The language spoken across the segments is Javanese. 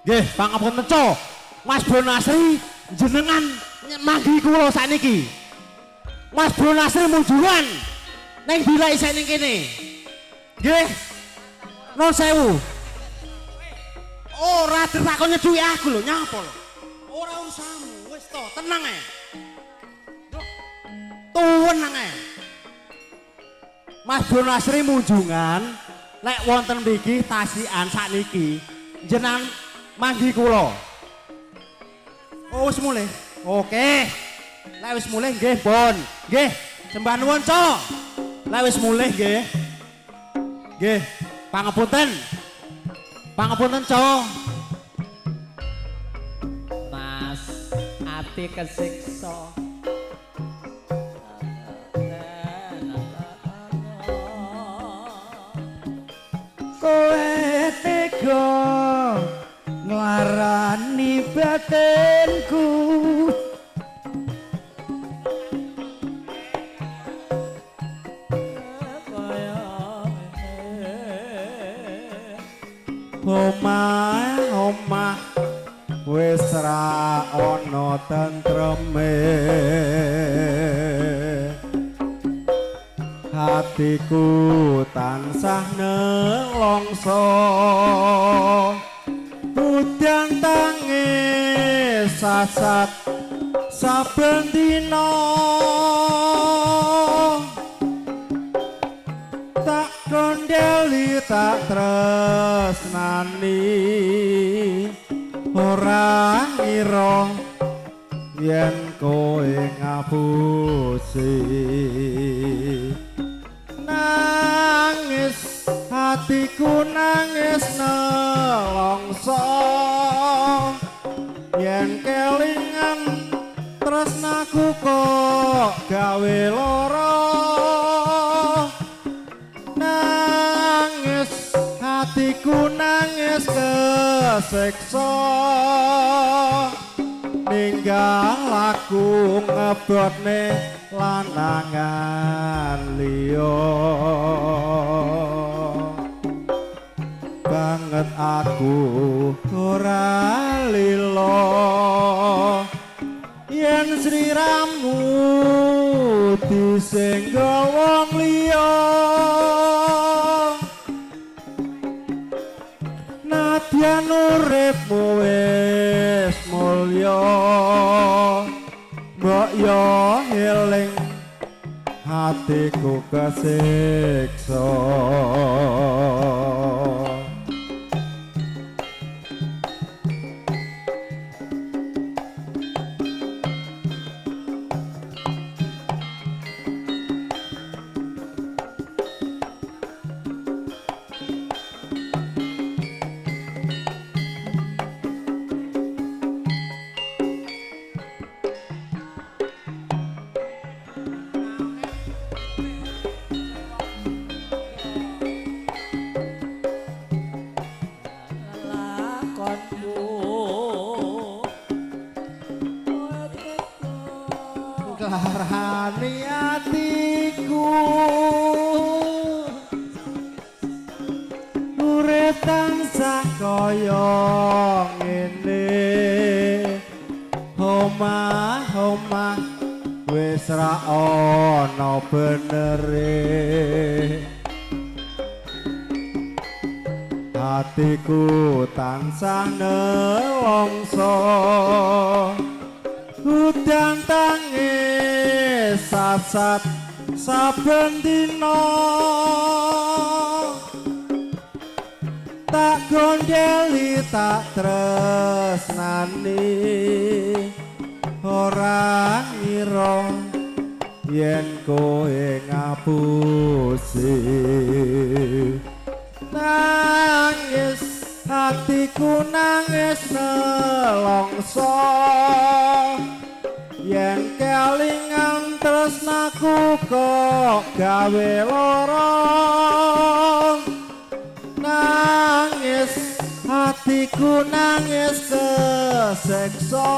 Nggih, pangapunten Co. Mas Bro Nasri jenengan manggi kula sakniki. Mas Bro Nasri munjuran neng bila isih ning kene. Nggih. Nuwun sewu. Ora ditakon nyeduki aku lho, nyapa lho. Ora urusanmu, wis to, tenang ae. Tuwenang ae. Mas Bro Nasri munjungan lek wonten mriki tasikan sakniki jenengan manggi kula. Oh wis mulih. Oke. Lek wis mulih nggih, Pun. Nggih, sembah nuwun, Co. Lek wis mulih nggih. Nggih, pangapunten. Pangapunten, Co. Mas, ati kesiksa. Kowe tega nglarani batinku. Omah omah wis ra ana tentreme. Hatiku tansah nelongso. Udan tangis sasat saben dina. Tak kondeli tak tresnani ora ngira yen kowe ngapusi. Nangis hatiku nangis nelongso yen kelingan tresnaku kok gawe lara. Nangis hatiku nangis kesiksa ninggal aku ngebotne lanangan liya. Banget aku ora lila yen sliramu disenggol wong liya. Nadyan uripmu wis mulya mbok yo eling hatiku kesiksa. Nglarani atiku urip tansah kaya ngene. Omah omah wis ra ana benere. Hatiku tansah nelongso. Udan tangis sasat saben dina. Tak gondeli tak tresnani ora ngira yen kowe ngapusi. Nangis hatiku nangis nelongso yen kelingan tresnaku kok gawe lara. Nangis hatiku nangis kesiksa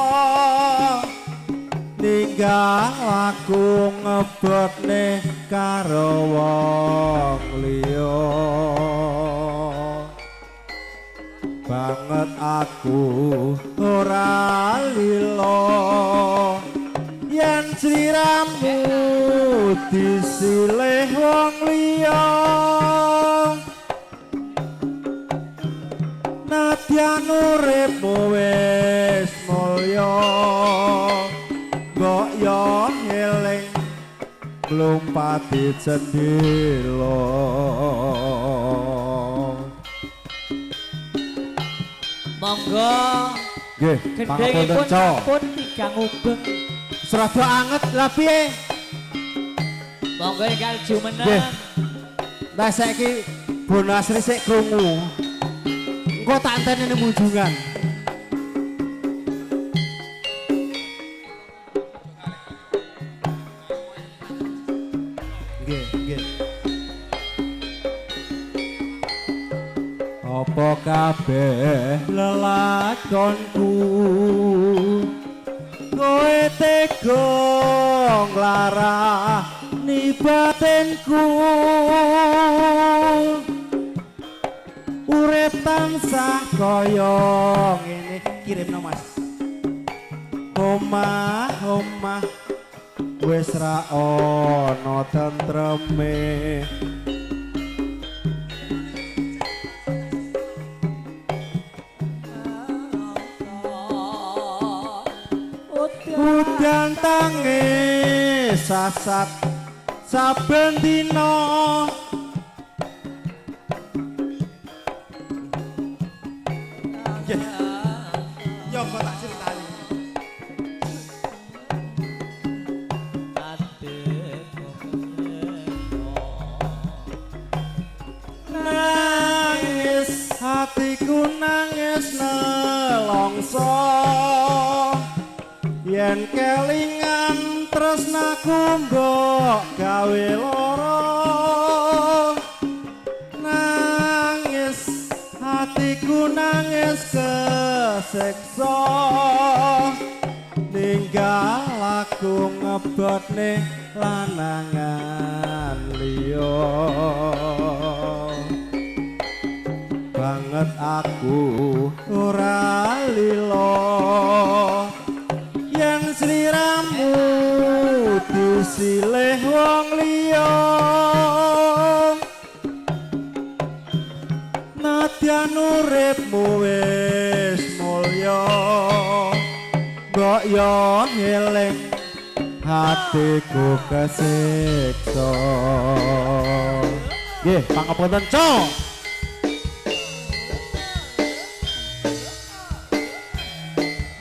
ninggal aku ngebotne karo wong liya. Banget aku ora lilo yen sliramu disilih wong liya. Nadyan uripmu wis mulya, mbok yo ngeling nglumpati cendhela. Monggo. Nggih, gendhengipun sampun tigang ubeng. Serada anget lah piye? Monggo enggal jumeneng. Nggih. Lah saiki Bonasri sik krungu. Engko tak enteni ning munjungan. Nggih, nggih. Apa kabeh lelakonku kowe tega nglarani batinku, urip tansah kaya ngene. Kirimno Mas. Omah omah wis ra ana tentreme. Udan tangis sasat saben dina. Yo kok tak critani. Nangis hatiku nangis nelongso yen kelingan tresnaku mbok gawe lara. Nangis hatiku nangis kesiksa ninggal aku ngebotne lanangan liya. Banget aku ora lilo yen sliramu disilih wong liya. Nadyan uripmu wis mulya, mbok yo ngeling hatiku kesiksa. Nggih, pangapunten, Cok.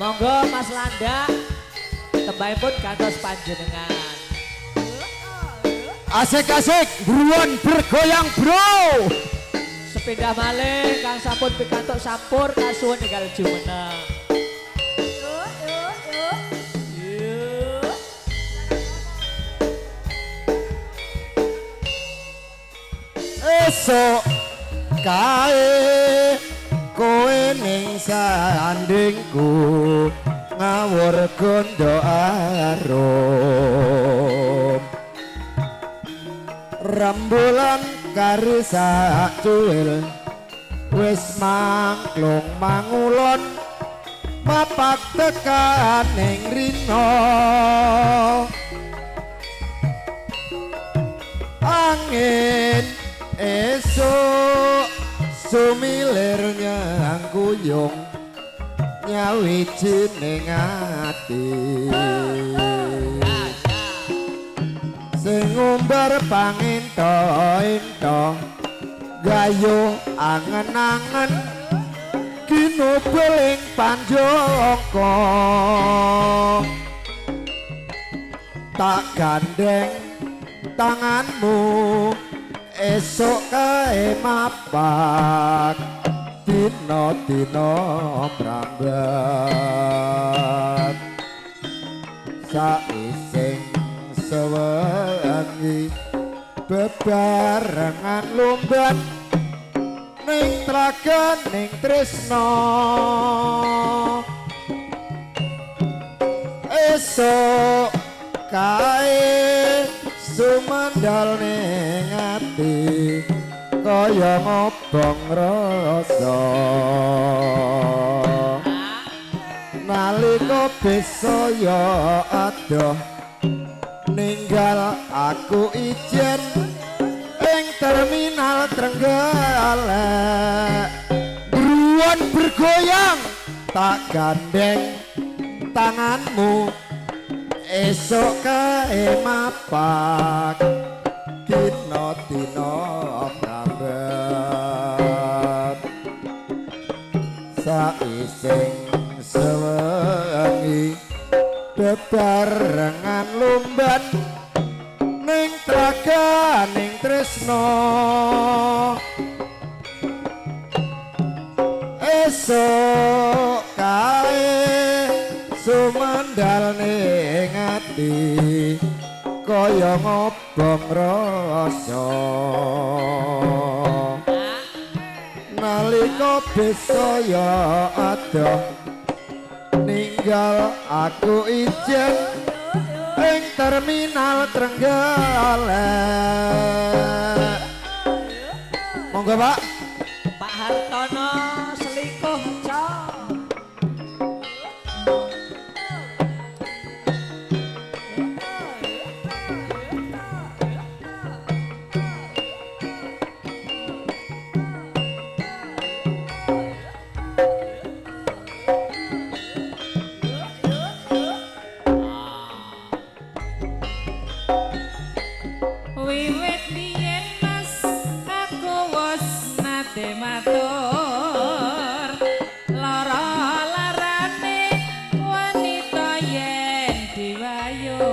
Monggo Mas Landa, tembangipun gantos panjenengan. Asik-asik, buruan bergoyang bro. Sepindah malih kang sampun pikantuk sampur kasuwun enggal jumeneng. Esuk kae kowe ning sandingku ngawur gondo arum, rembulan kari sak cuwil wis mangklung mangulon mapak tekan ning rina. Angin esuk sumilir nyangkuyung nyawiji ning ati, sing ngumbar pangento-ento gayo angen-angen kinubel ing panjangka. Tak gandeng tanganmu esuk kae mapak dina-dina mrambat saising sewengi bebarengan lumban ning tlaganing tresna. Esuk kae sumandal ning ati kaya ngobong rasa. Nalika besa ya adoh ninggal aku ijen ing terminal Trenggalek. Bruwon bergoyang tak gandeng tanganmu, esok kae mapak dina-dina mrambet. Saising sewengi bebarengan lumban ning tlaganing tresna. Esuk kae sumandal ning ati kaya ngobong rasa. Nalika besa ya adoh ninggal aku ijen ing terminal Trenggalek. Monggo Pak. Pak Hartono selingkuh cok. Wiwit biyen Mas aku wis nate matur lara larane wanita yen diwayo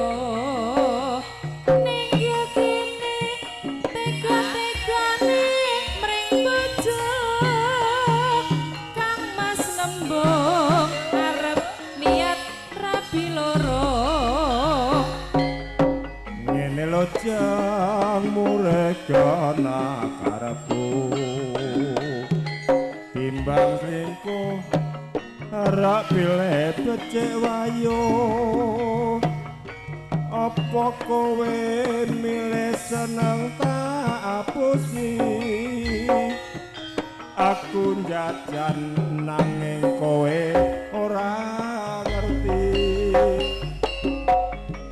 ning yo kene tega-tegane mring bojo Kang Mas nembung arep niat rabi loro. Ngene lho jang muregana karepku timbang selingkuh rak pilih becik wayo. Apa kowe milih seneng tak apusi? Aku njajan nanging kowe ora ngerti.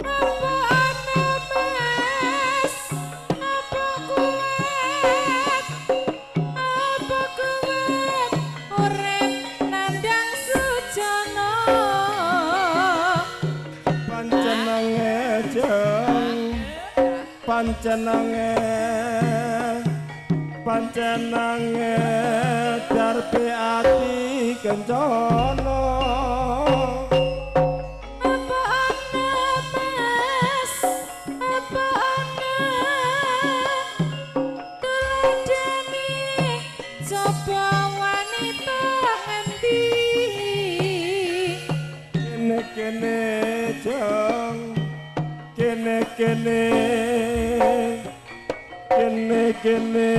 Apa ana Mas? Apa kuat? Apa kuat urip nandang sujana? Pancenenge jeng, pancenenge, pancenenge darbe ati kencana. Apa ana Mas? Apa ana tuladhane coba wanita ngendi? Kene kene jeng, kene kene, kene kene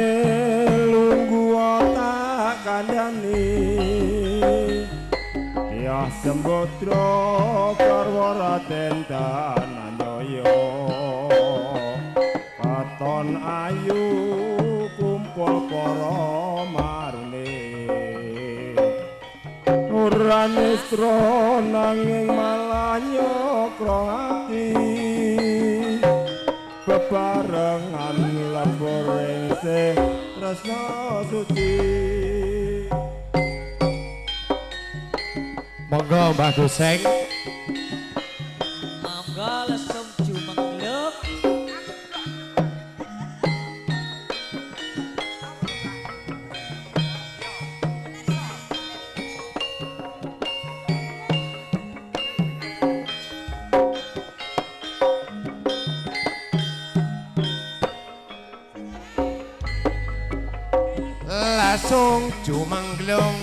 lungguh tak kandhani. Ya Sembodra garwa Raden Dananjaya, katon ayu kumpul para marune. Ora nestra nanging malah nyokro ati, bebarengan lebur ing tresna suci. Monggo Mbah Goseng. Monggo lesung jumengluk. Lesung jumenglung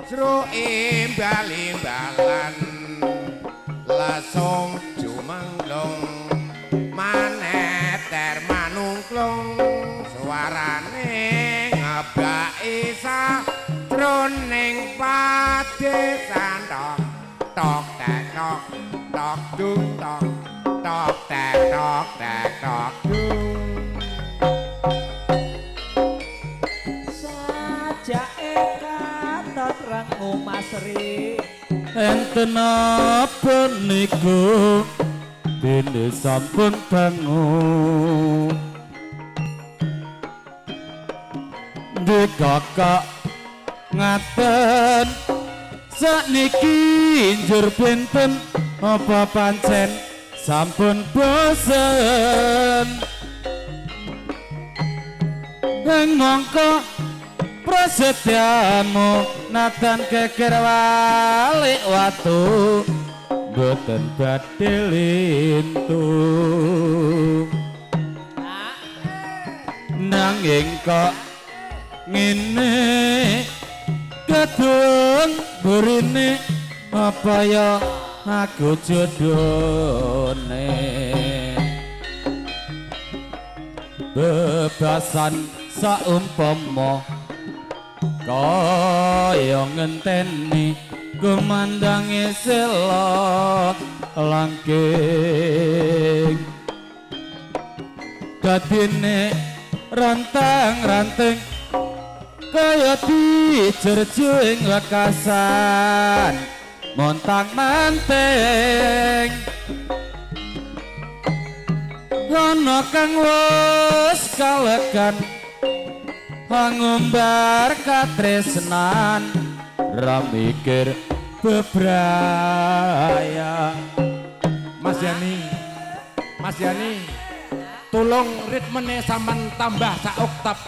jero imbal-imbalan, lesung jumenglung maneter manungklung, suarane ngebaki sajroning padesan. Tok tok tek tok tok dung tok tok tek tok tek tok dung. Sajake katon dangu Mas Ri. Enten apa niku dene sampun dangu. Nggih kakak ngaten sakniki njur benten apa pancen sampun bosen. Ing mongko prasetyamu natan keker walik watu mboten badhe lintu. Nanging kok ngene kedung burine apa ya aku jodone. Bebasan saumpama kaya ngenteni kumandange sela langking. Dadine rantang-ranting kaya dijerjing lekasan montang manting. Ana kang wis kalekan ngumbar katresnan ra mikir bebraya. Mas Yani, Mas Yani, tolong ritmene sampean tambah sak oktav.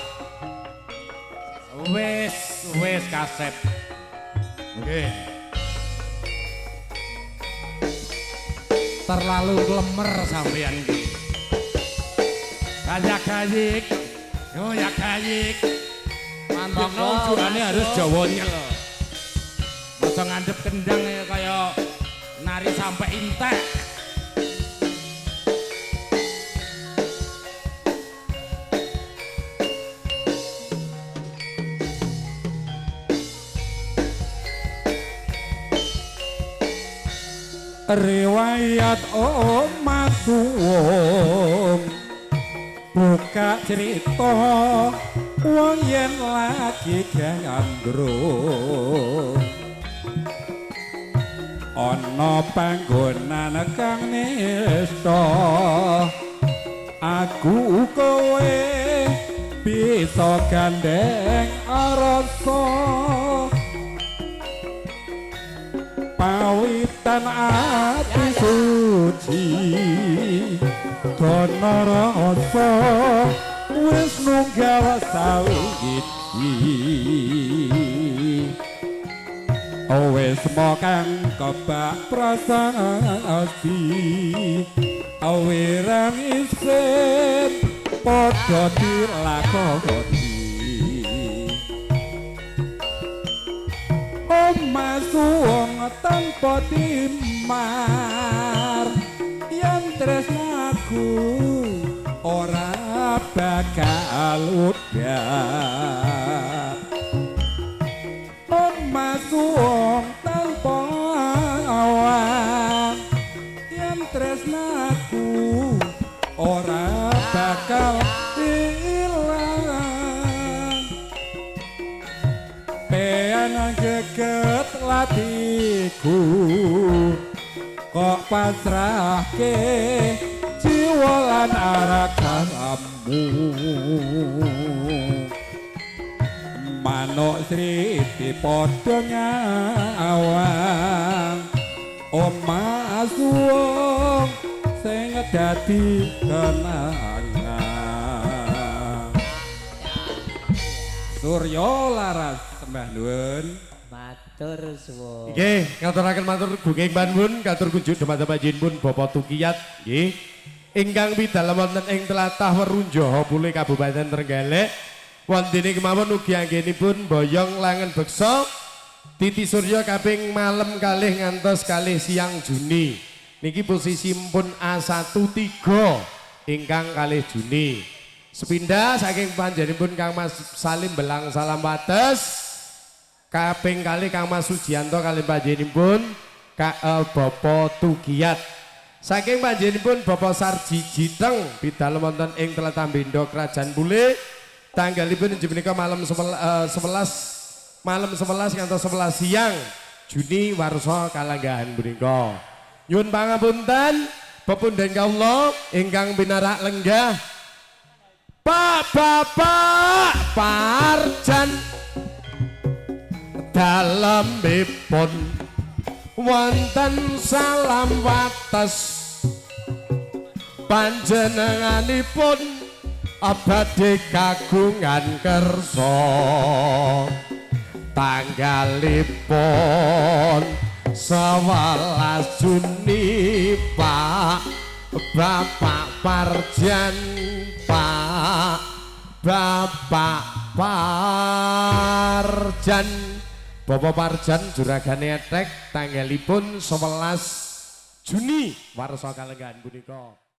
Wis, wis kasep. Nggih. Terlalu lemer sampean iki. Kayak kayik. Yo ya kayik. Mantap tujuane harus Jawa nyel. Aja ngandhep kendang kaya nari sampai intek. Riwayat omah suwung buka cerita wong yen lagi gandrung ana panggonan kang nista aku kowe bisa gandeng rasa pawitan ati suci kono rasa wis nunggal sawiji wis mokang kebak prasasti awirang isin padha dilakoni. Omah suwung tanpa timar yen tresnaku ora bakal udan. Omah suwung tanpa awan yen tresnaku ora bakal ilang. Pean geget latiku kok pasrahke jiwa lan arakamu. Manuk sriti padha ngawang omah suwung sing dadi kenangan. Surya Laras sembah nuwun. Matur suwun. Nggih, ngaturaken matur gunging panuwun katur kunjuk dumateng panjenengan Bapak Tukiyat nggih. Ingkang pidalem wonten ing tlatah Werunjaha Pule Kabupaten Trenggalek. Wontene kemawon ugi anggenipun boyong langen beksa Titi Surya kaping malem kalih ngantos kalih siang Juni. Niki posisi pun A13 ingkang kalih Juni. Sepindah saking panjenenganipun Kang Mas Salim Belang Salam Wates kaping kalih Kang Mas Sujianto kalih panjenenganipun Bapak Tugiyat. Saking panjenenganipun Bapak Sarji Jiteng pidalem wonten ing Tlatah Bendo Krajan Pule tanggalipun inggih menika malam 11 malam 11 ngantos 11 siang Juni warsa kalanggahan punika. Nyuwun pangapunten pepundhen kawula ingkang pinarak lenggah Pak Bapak Parjan dalemipun wonten salam wates panjenenganipun badhe kagungan kersa tanggalipun 11 Juni Pak Bapak Parjan Pak Bapak Parjan Bapak Parjan juragane etek tanggalipun 11 Juni warsa kalenggahan punika.